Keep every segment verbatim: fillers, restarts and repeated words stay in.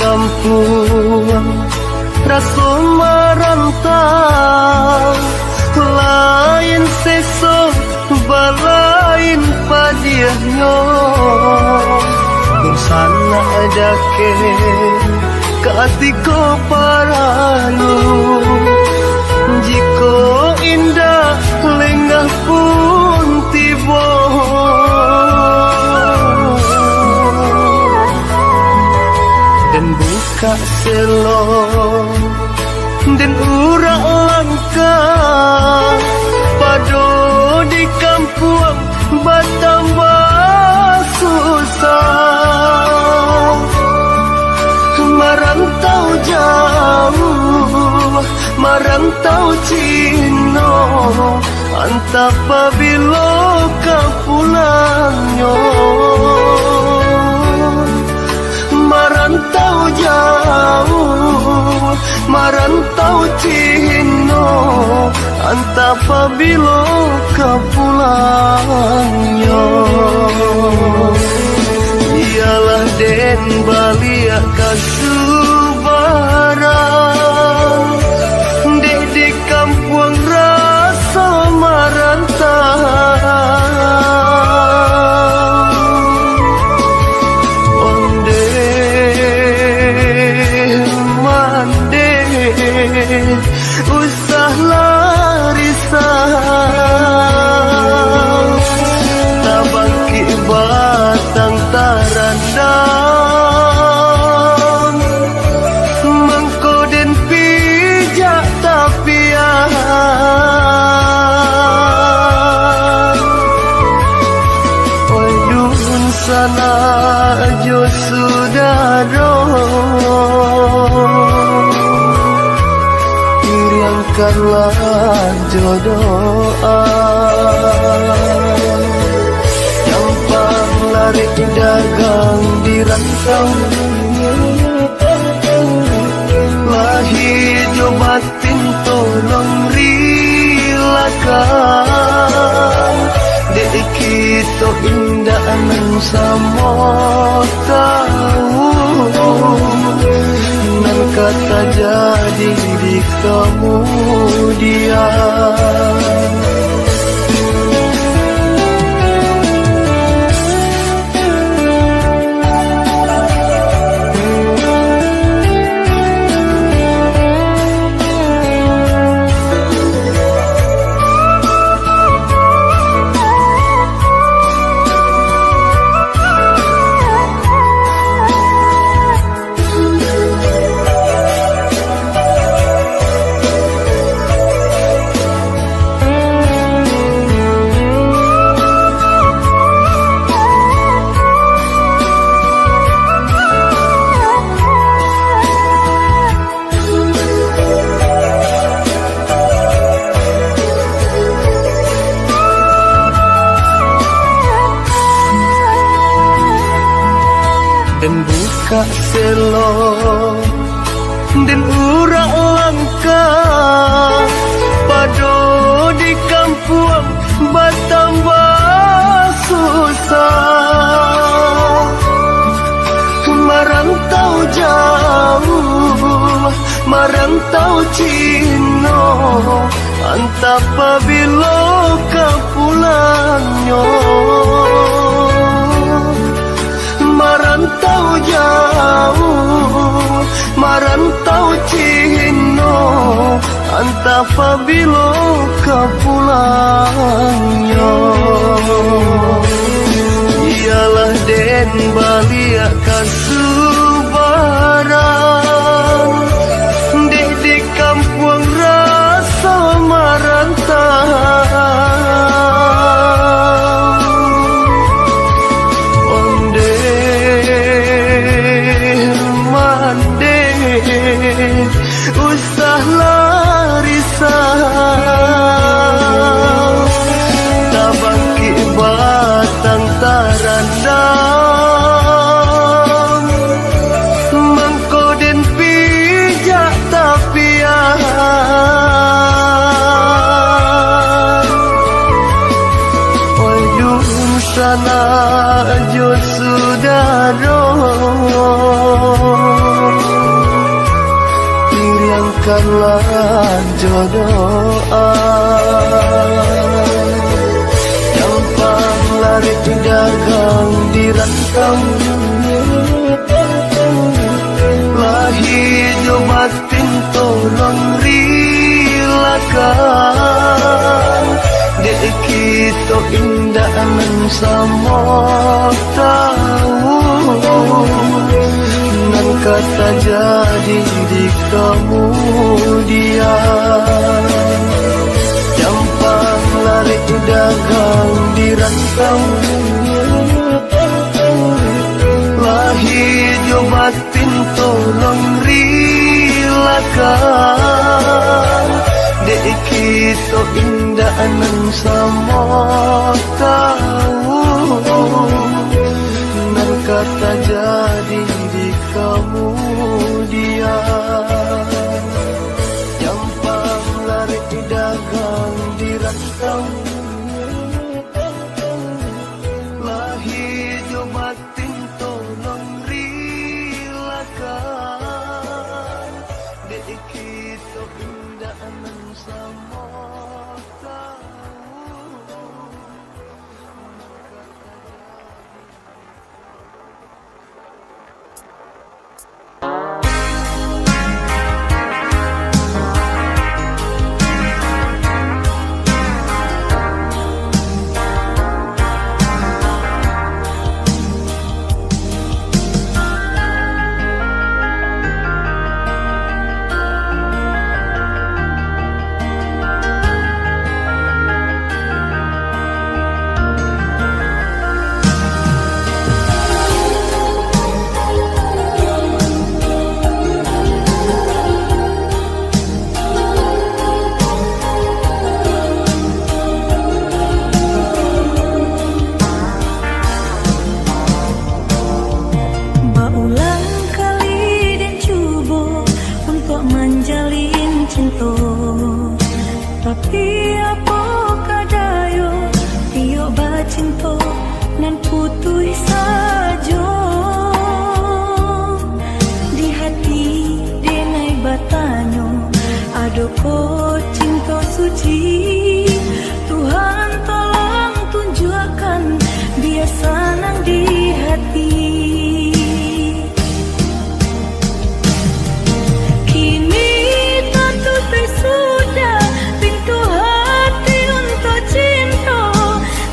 Kampuang raso marantau, lain seso balain padiahnyo. Dunsanak dakek katiko paralu, jikok indak lengah pun tibo. Den bukak selo, den urak langkah, pado di kampuang batambah susah. Marantau jauah, marantau Cino, antah pabilo ka pulangnyo. Marantau jauah, marantau Cino, antah pabilo ka pulangnyo. Iyolah den baliak ka subarang, dek di kampuang raso marantau. Ondeh, mandeh, usahlah risau, tabangkik batang tarandam, mangko den pijak tapian. Oi dunsanak jo sudaro, iriangkanlah jo doa. Campang larik dagang di rantau, lahia jo batin tolong rilakan. Dek kito indak nan samo tau, nan ka tajadi di kamudian. Den bukak selo, den urak langkah, pado di kampuang batambah susah. Marantau jauah, marantau Cino, antah pabilo ka pulangnyo. Marantau jauah, marantau Cino, antah pabilo ka pulangnyo. Iyolah den baliak ka subarang, dek di kampuang raso marantau. Ondeh, mandeh, usahlah risau, tabangkik batang tarandam, Kanlah jo doa, campang larik dagang di rantang, lahia jo batin tolong rilakan, dek kito indak nan samo tahu, nan ka tajadi di kamudian. Campang larik dagang di rantang, lahia jo batin tolong rilakan, dek kito indak nan samo tahu, nan ka tajadi di kamudian. Campang larik dagang di rantang, lahia jo batin tolong rilakan, dek kito indak nan samo tahu. Baulang kali den cubo untuak manjalin cinto, tapi apo ka dayo, tiok bacinto nan putuih sajo. Di hati denai batanyo, ado ko cinto suci? Tuhan tolong tunjuakkan, bia sanang di hati. Kini tatutuih sudah pintu hati untuak cinto,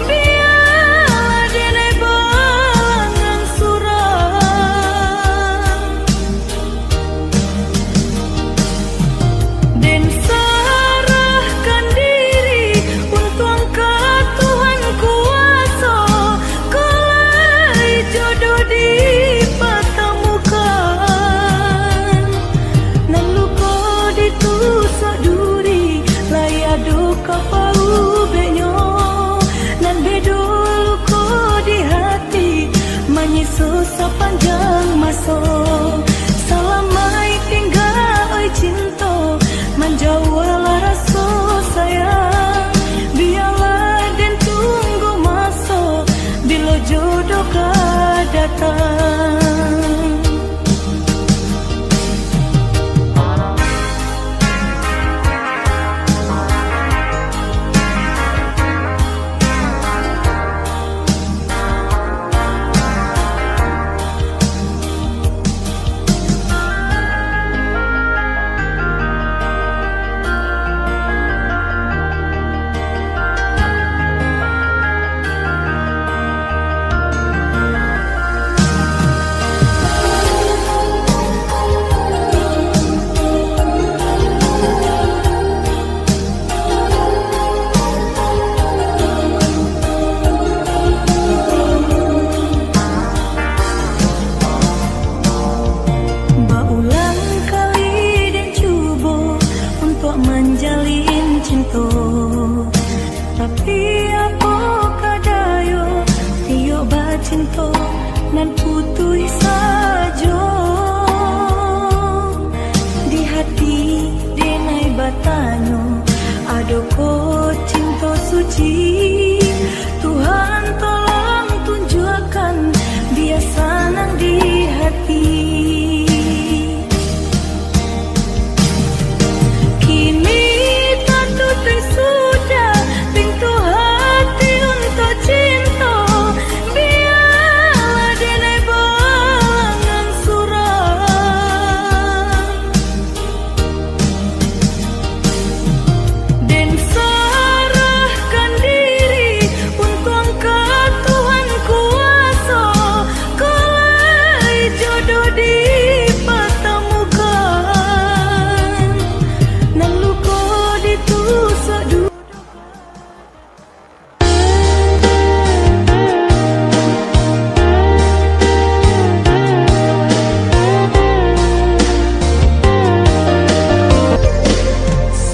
bialah denai balangang surang. Den sarahkan diri untuang ka Tuhan kuaso, kok lai jodoh dipatamukan. Nan luko ditusuak duri, lai ado ka paubeknyo. Nan bedo luko di hati, manyiso sapanjang maso. Salamaik tingga, oi cinto, manjauahlah raso sayang. Bialah den tunggu maso, bilo jodoh ka datang. Baulang kali den cubo untuak manjalin cinto, tapi apo ka dayo, tiok bacinto nan putuih sajo. Di hati denai batanyo, ado ko cinto suci? Tuhan tolong tunjuakkan, bia sanang di hati.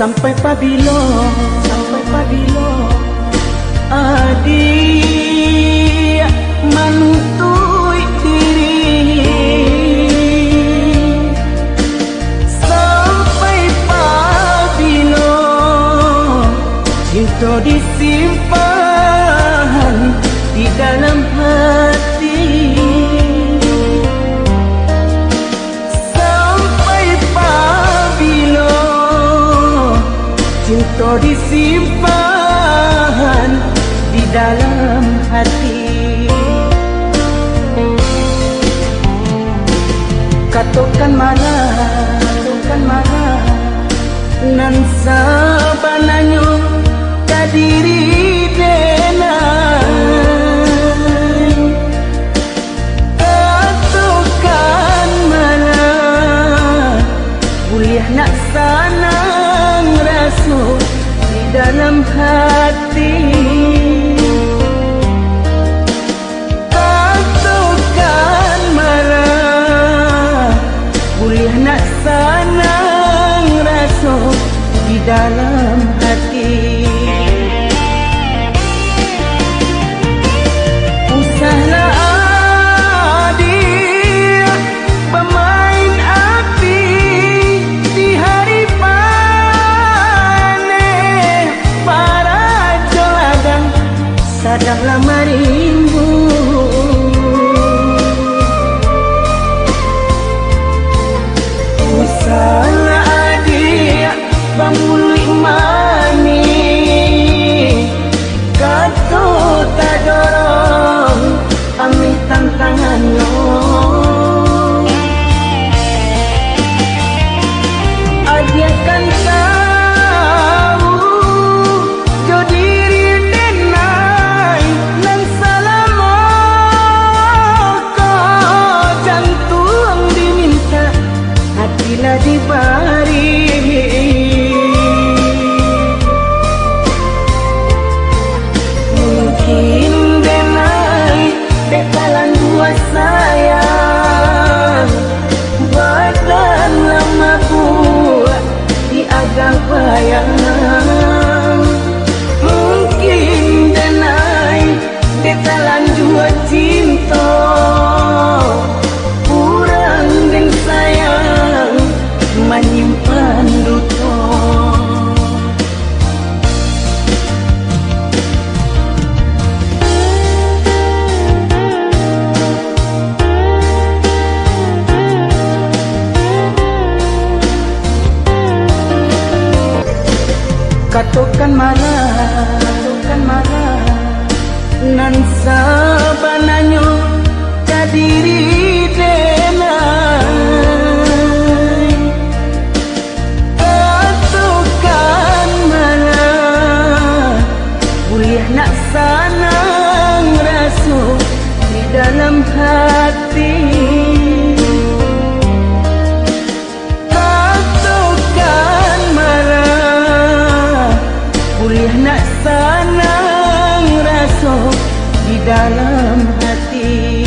Sampai pabilo, sampai pabilo, adiak manuntuik diri? Sampai pabilo cinto disimpan di dalam hati? Sampai pabilo cinto disimpan di dalam hati? Katokan malah, katokan malah, nan sabananyo ka diri denai. Katokan malah, buliah nak sanang raso di dalam hati. Katokan malah, buliah nak sanang raso di dalam hati. Usahlah adiak bamain api di hari paneh, parajo ladang sadang lah marimbuak. Usahlah adiak bamuluik manih, kato tadorong, ameh tantangannyo. Adiak kan tau jo diri denai, nan salamo ko jantuang dimintak, hati lah dibari. Mungkin denai dek talanjua sayang, badan lah mabuak di agang bayang. Mungkin denai dek talanjua cinto, urang den sayang manyimpan duto. Katokan malah, katokan malah, nan sabananyo ka diri denai. Katokan malah, buliah nak sanang raso di dalam hati. Katokan malah, buliah nak sanang raso di dalam hati.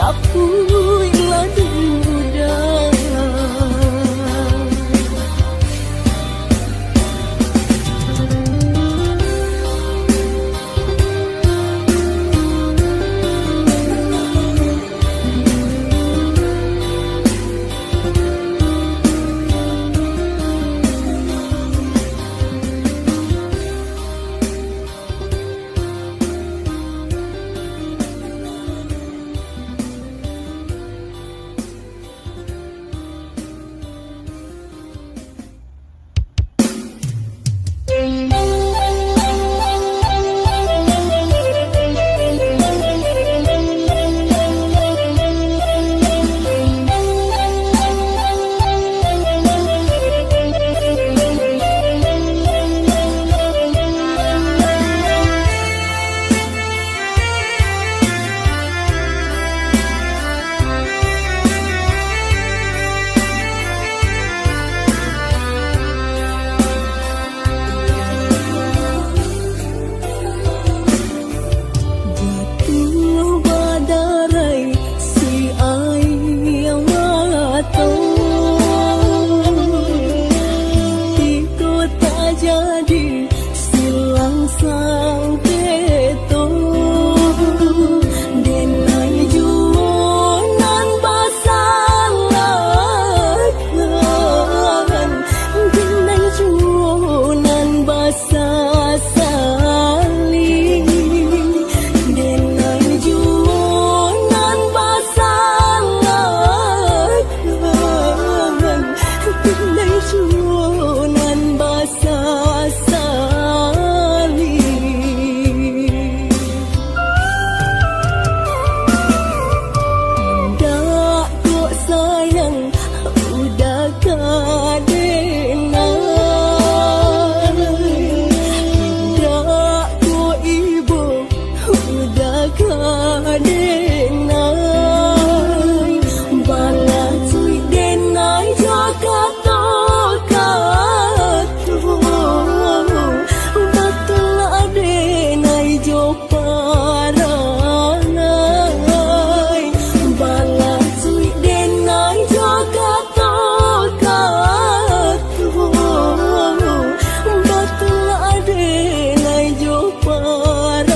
Apuih lah dudah. Jatuah badarai si aia mato, tiko tajadi silang sangketo, denai juo nan basalahkan, denai juo nan basasali, denai juo nan basalahkan, denai juo nan bas- sasali. Dak kok sayang udah ka denai, dak kok ibo udah ka denai, balacuik denai jo kato-kato, batulak denai jo parangai, balacuik denai jo kato-kato, batulak denai jo parangai.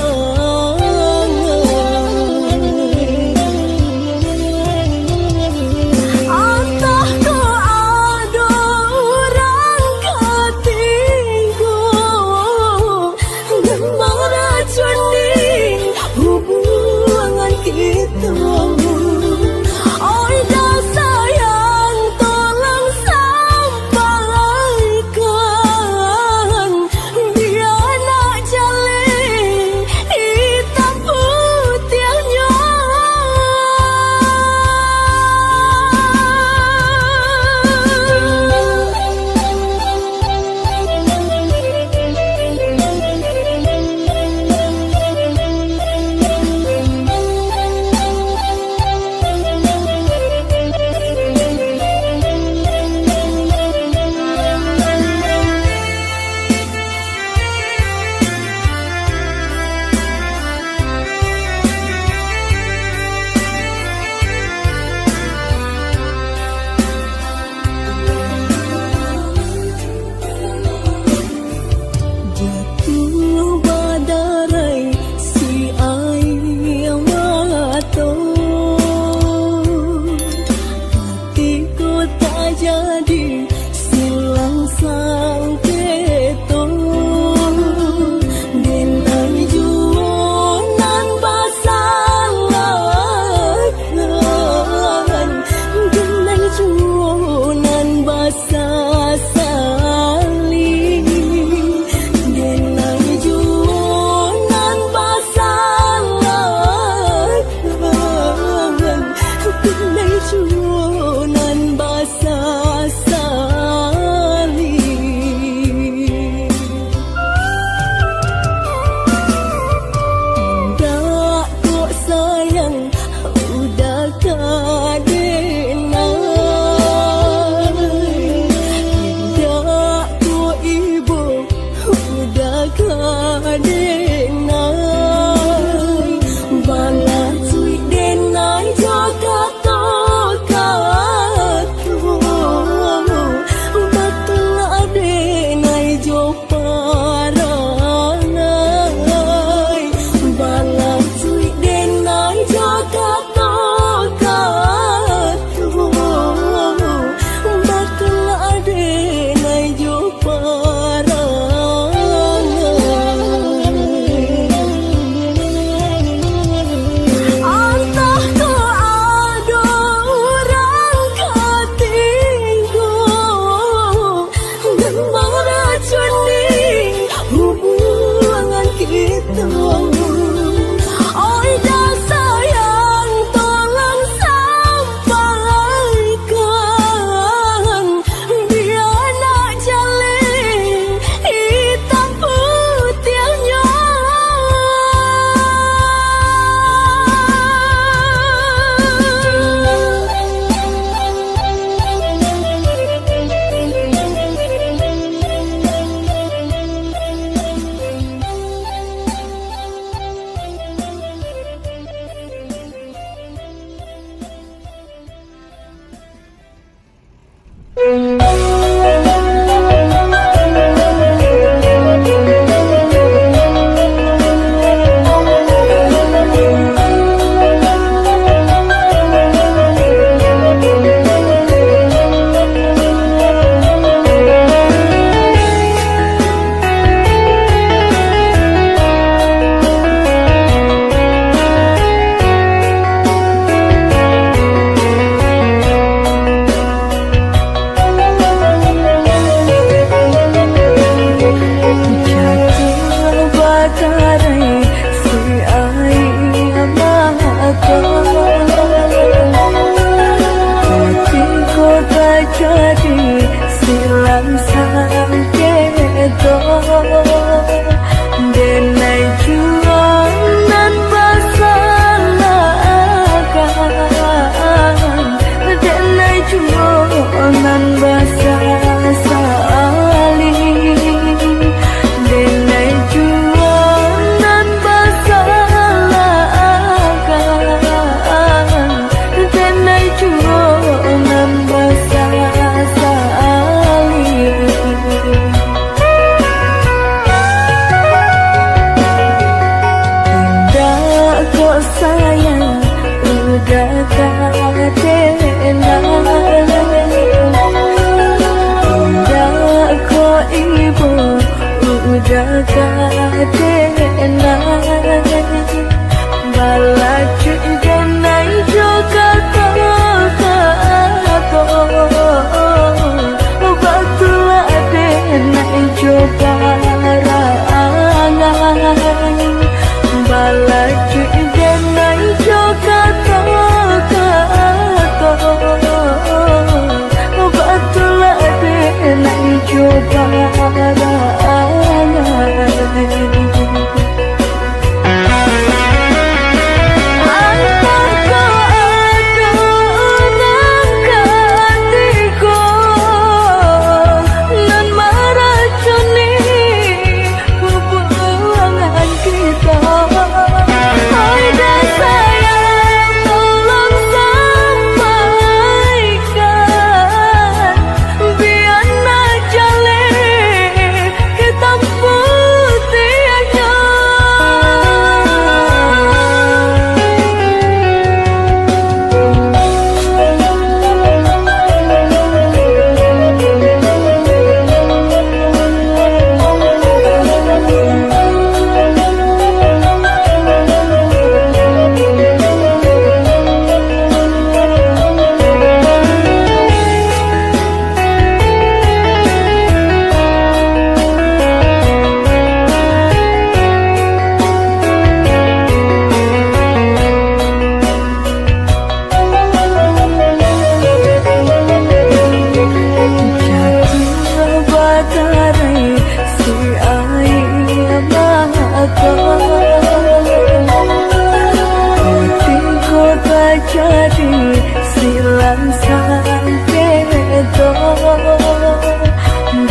Jadi silang sampai to,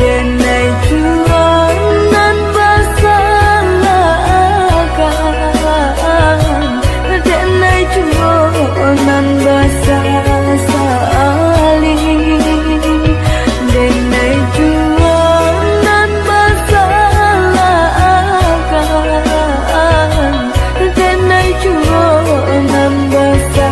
denai juo nan basalah akan, denai juo nan basasali, denai juo nan basalah akan, denai juo nan basasali.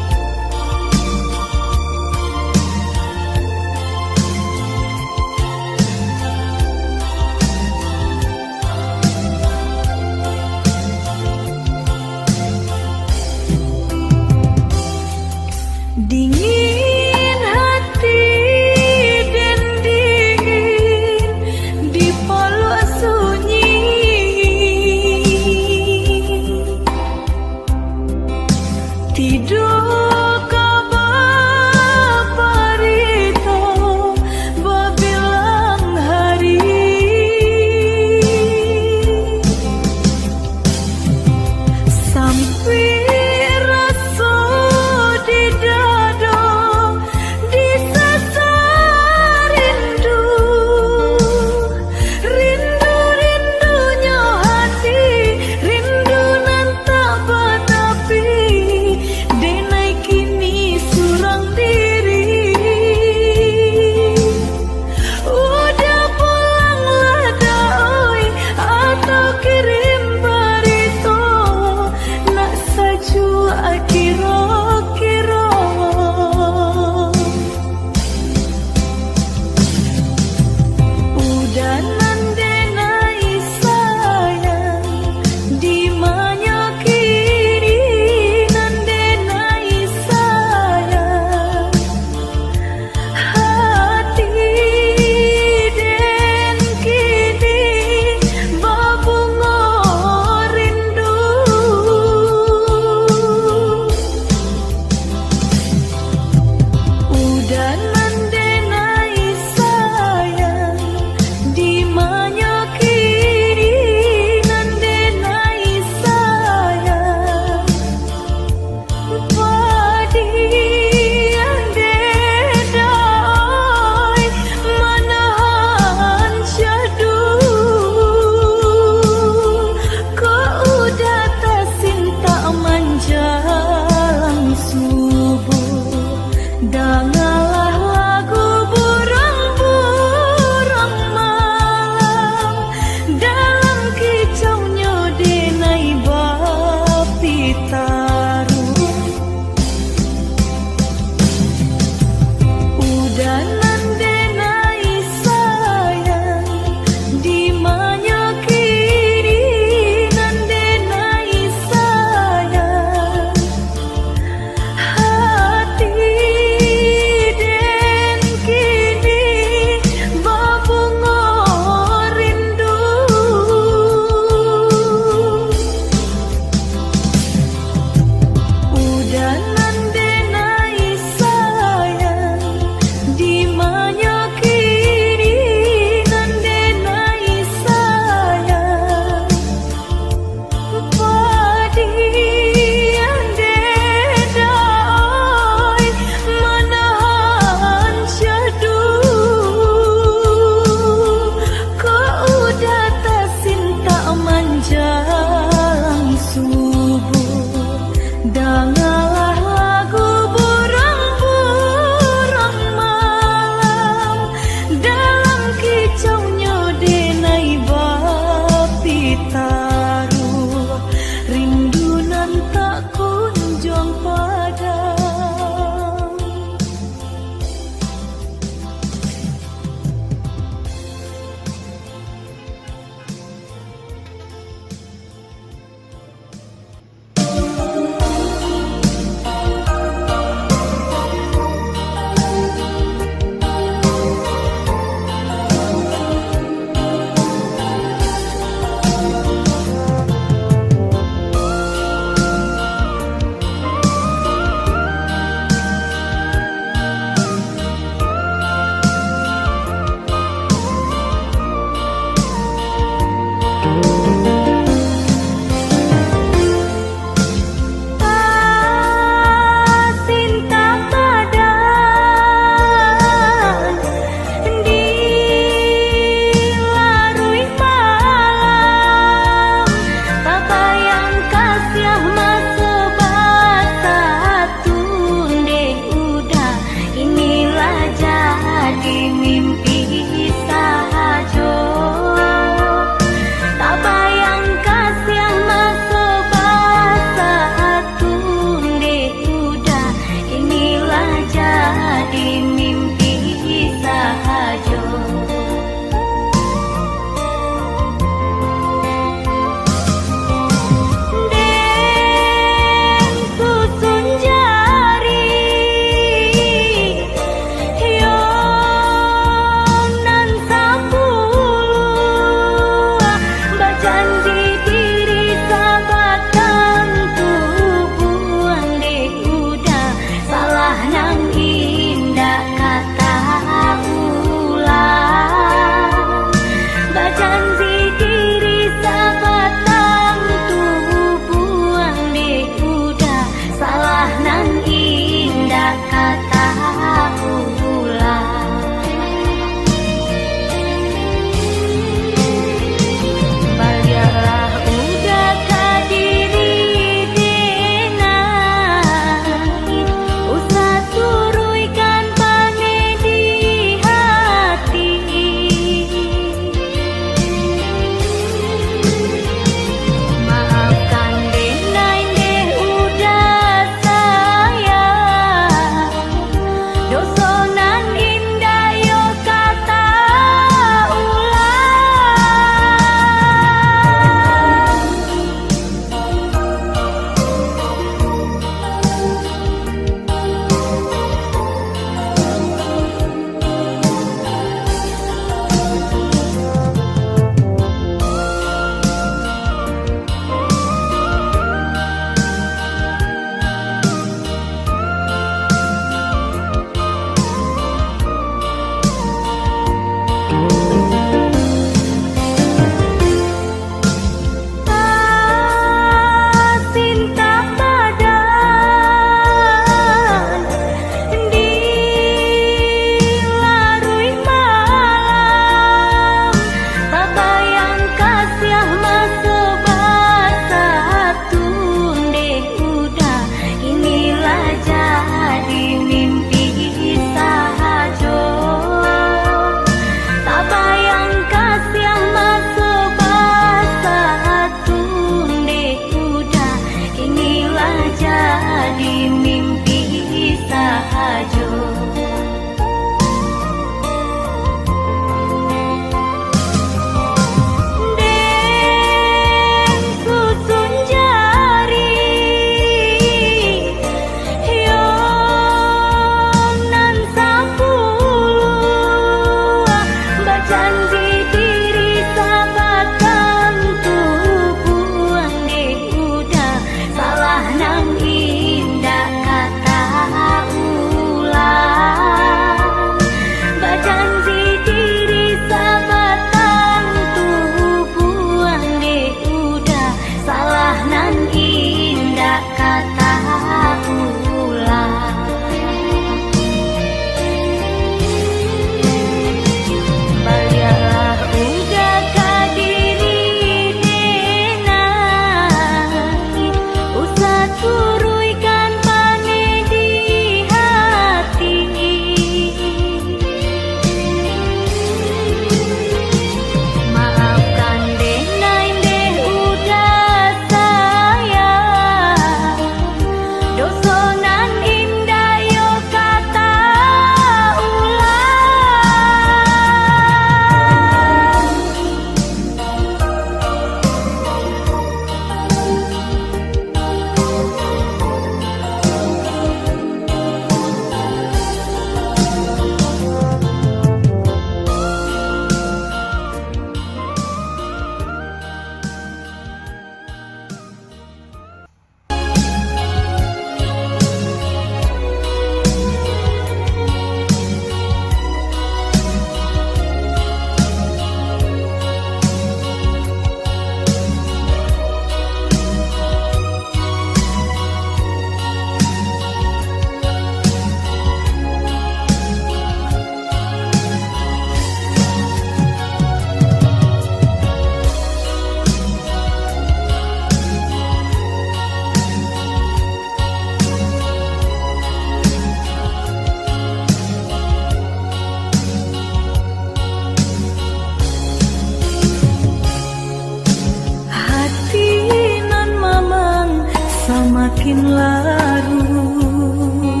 Makin laruih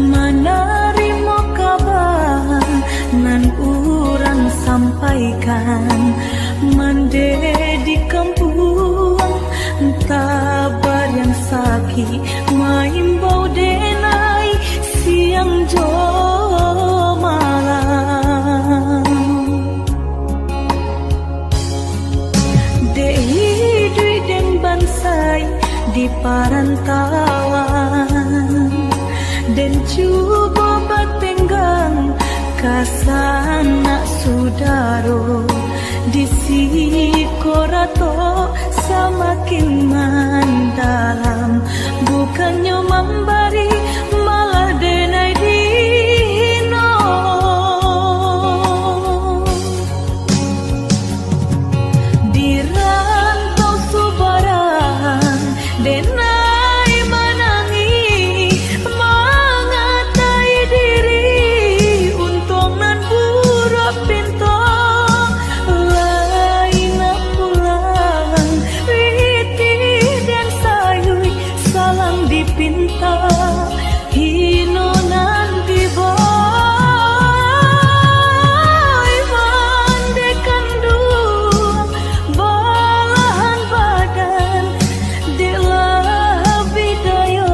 manarimo kaba nan urang sampaikan, mande di kampuang, tabariang sakik, maimbau denai siang jo malam. Dek iduik den bansai di parantauan, den cubo batenggang ka sanak sudaro, di siko rato samakin mandalam, bukannyo mambari, malah denai dihino. Di rantau subarang, denai manangih, mangatai diri, untuang nan buruak pinto, lai nak pulang, pitih den sayuik, salang dipinta, hino nan tibo. Iman dek kanduang, balahan badan, dek labiah dayo,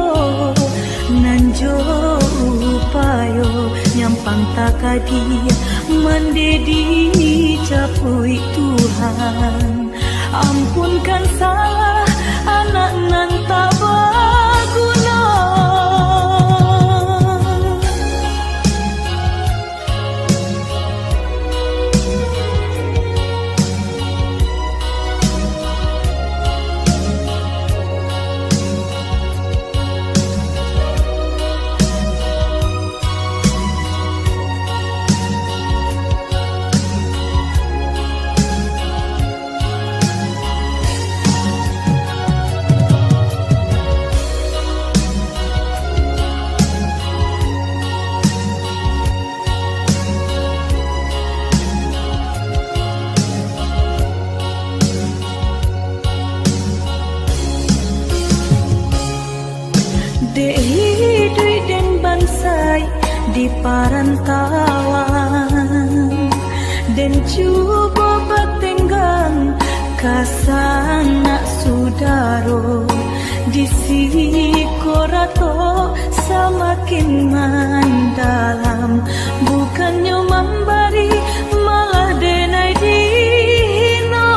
nan jo upayo, nyampang takadi, mande dicapuik Tuhan. Ampunkan salah anak nan tak baguno. Dek iduik den bansai di parantauan, den cubo batenggang ka sanak sudaro, di siko rato samakin mandalam, bukannyo mambari, malah denai dihino.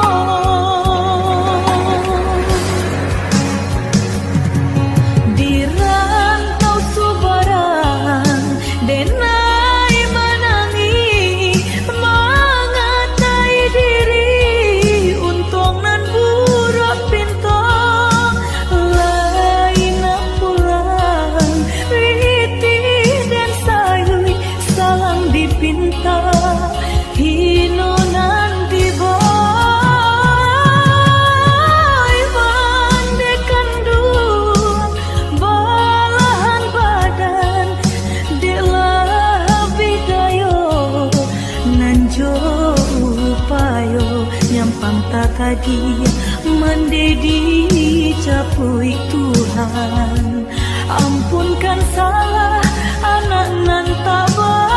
Di rantau subarang, denai manangih, mangatai diri, untuang nan buruak pinto, lai nak pulang, pitih den sayuik, salang dipinta, hino nan tibo. Iman dek kanduang, balahan badan, dek labiah dayo, nan jo upayo, nyampang takadi, mande dicapuik Tuhan. Ampunkan salah anak nan tak ba-